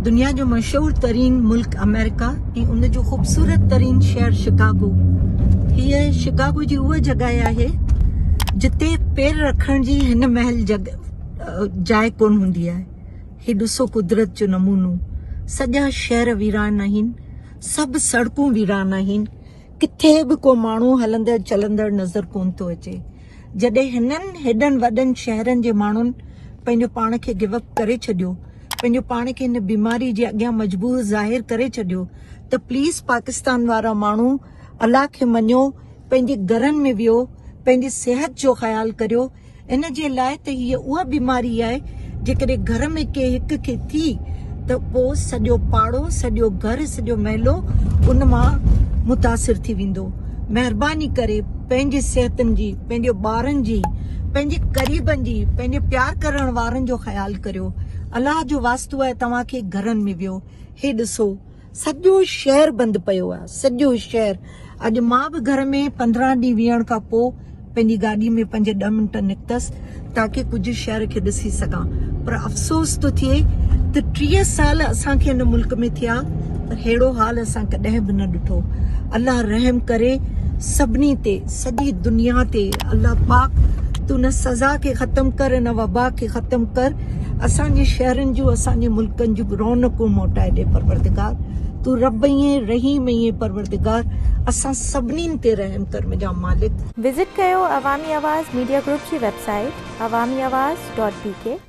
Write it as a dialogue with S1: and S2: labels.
S1: دنيا جو مشهور ترين ملڪ آمريڪا ۽ ان جو خوبصورت ترين شهر شڪاگو. هيء شڪاگو جي اها جڳهه آهي جتي پير رکڻ جي هن مهل جاء ڪونه هوندي آهي. هي ڏسو قدرت جو نمونو. سڄا شهر ويران آهن. سڀ سڙڪون ويران آهن. ڪٿي به ڪو ماڻهو هلندڙ چلندڙ نظر ڪونه ٿو اچي. جڏهن هنن هيڏن وڏن شهرن جي ماڻهن پنهنجو پاڻ کي گيو اپ ڪري ڇڏيو، پنهنجو پاڻ کي هن بيماري جي اڳيان مجبور ظاهر ڪري ڇڏيو ته پليز پاڪستان وارا ماڻهو الله کي مڃو، پنهنجي گهرن ۾ ويهو، پنهنجي صحت جو خيال ڪريو، ان جي لاء ته هيء اها بيماري آهي جيڪڏهن گهر ۾ ڪنهن هڪ کي ٿي ته پوء سڄو پاڙو، سڄو گهر، سڄو محلو ان مان متاثر ٿي ويندو. مهرباني ڪري پنهنجي صحتن جي، پنهنجي ٻارن جي، پنهنجي قريبن جي، پنهنجي پيار ڪرڻ وارن جو خيال ڪريو. الله جو واسطو آهي توهان کي گهرن ۾ ويهو. هي ڏسو. سڄو شهر بند پيو آ سڄو شهر اڄ مان به گهر ۾ 15 ڏينهن ويهڻ کان پوء پنهنجي گاڏي ۾ پنج ڏهه منٽ نڪتس تاڪه ڪجهه شهر کي ڏسي سگهان پر افسوس ٿو ٿئي ته 30 سال اسان کي هن ملڪ ۾ ٿيا پر ههڙو حال اسان ڪڏهن به نه ڏٺو الله رحم ڪري سڀني تي سڄي دنيا تي الله پاڪ تون ان سزا کي ختم ڪر ان وبا کي ختم ڪر اسان جي شهرن جون اسان جي ملڪن جون رونقون موٽائي ڏي پروردگار تون رب ائين رحيم ائين پروردگار اسان سڀنين تي رحم ڪر منهنجا مالڪ.
S2: وزٽ ڪيو عوامي آواز ميڊيا گروپ جي website Awami Awaz dot B K.